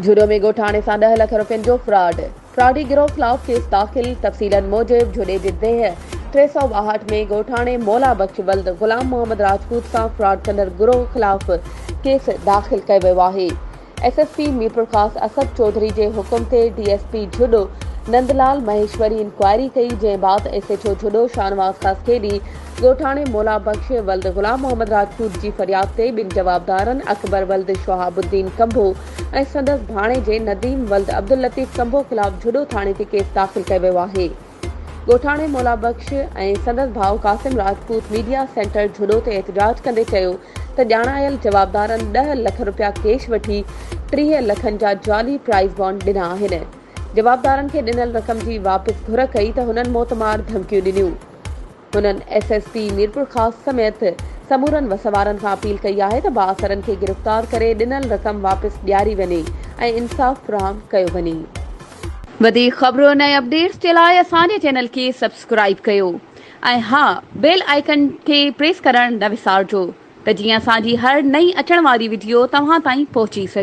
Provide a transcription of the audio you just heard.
جهڏو ۾ ڳوٺاڻي سان ڏهه لک رپين جو فراڊ، فراڊي گروهه خلاف ڪيس داخل، تفصيلن موجب جهڏي جي ديهه 362 ۾ ڳوٺاڻي مولا بخش ولد غلام محمد راجپوت سان فراڊ ڪندڙ گروهه خلاف ڪيس داخل ڪيو ويو آهي. S S P Mirpurkhas Asad Chaudhry جي حڪم تي D S P Jhuddo Nandlal Maheshwari inquiry ڪئي جنهن بعد S H O Jhuddo Shahnawaz Khaskheli ڳوٺاڻي مولا بخش ولد غلام محمد راجپوت جي فرياد تي ٻن جوابدارن اڪبر ولد شهاب الدين ڪنڀو ۽ سندس ڀاڻيجي نديم ولد عبداللطيف ڪنڀو خلاف جهڏو ٿاڻي تي ڪيس داخل ڪيو ويو آهي. ڳوٺاڻي مولا بخش ۽ سندس ڀاء قاسم راجپوت ميڊيا سينٽر جهڏو تي احتجاج ڪندي چيو ته ڄاڻايل جوابدارن ڏهه لک رپيا ڪيش وٺي 30 لکن جا جعلي پرائز بانڊ ڏنا آهن. جوابدارن کي ڏنل رقم جي واپس گهر ڪئي ته هنن موتمار ڌمڪيون ڏنيون. هنن ايس ايس پي ميرپورخاص سميت سمورن وس وارن کان اپيل ڪئي آهي ته بااثرن کي گرفتار ڪري ڏنل رقم واپس ڏياري وڃي ۽ انصاف فراهم ڪيو وڃي. وڌيڪ خبرن ۽ اپڊيٽس جي لاء اسان جي چينل کي سبسڪرائيب ڪيو ۽ ها بيل آئيڪن کي پريس ڪرڻ نه وسارجو ته جيئن اسان جي هر نئين اچڻ واري وڊيو توهان تائين پهچي سگهي.